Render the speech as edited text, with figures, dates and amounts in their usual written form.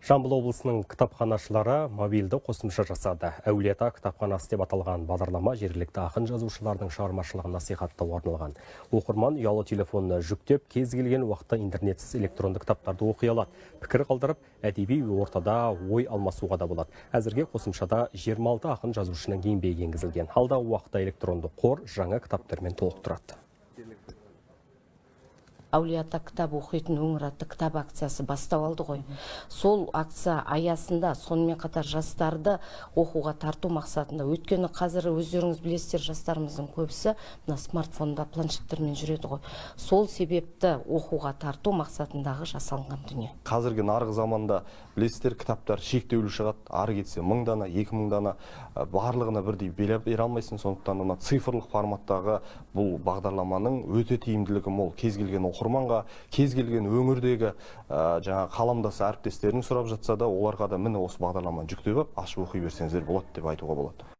Жамбыл облысының кітапханашылары мобильді қосымша жасады. Әулиеата кітапханасы деп аталған бағдарлама жергілікті ақын жазушылардың шығармашылығын насихаттауға арналған. Оқырман ұялы телефонына жүктеп, кез келген уақытта интернетсіз электронды кітаптарды оқи алады. Пікір қалдырып, әдеби ортада ой алмасуға да болады. Әзірге қосымшада 26 ақын жазушының еңбегі енгізілген. Алдағы уақытта электронды қор жаңа кітаптармен толықтырады. Әулиеата кітап оқитын өңір атты кітап акциясы бастау алды ғой. Сол акция аясында сонымен қатар жастарды оқуға тарту мақсатында, өйткені қазір өздеріңіз білесіздер, жастарымыздың көбісі мына смартфонда, планшеттермен жүреді ғой. Сол себепті оқуға тарту мақсатындағы жасалынған дүние. Қазіргі нарық заманда білесіздер, кітаптар шектеулі шығады, ары кетсе 1000 дана, 2000 дана, барлығына бірдей бере алмайсың. Сондықтан мына цифрлық форматтағы бұл бағдарламаның өте тиімділігі мол. Кез келген оқырманға, кез келген өңірдегі жаңа қаламдас әріптестерін сұрап жатса да, оларға да міне осы бағдарламаны жүктеп алып, ашып оқи берсеңіздер болады деп айтуға болады.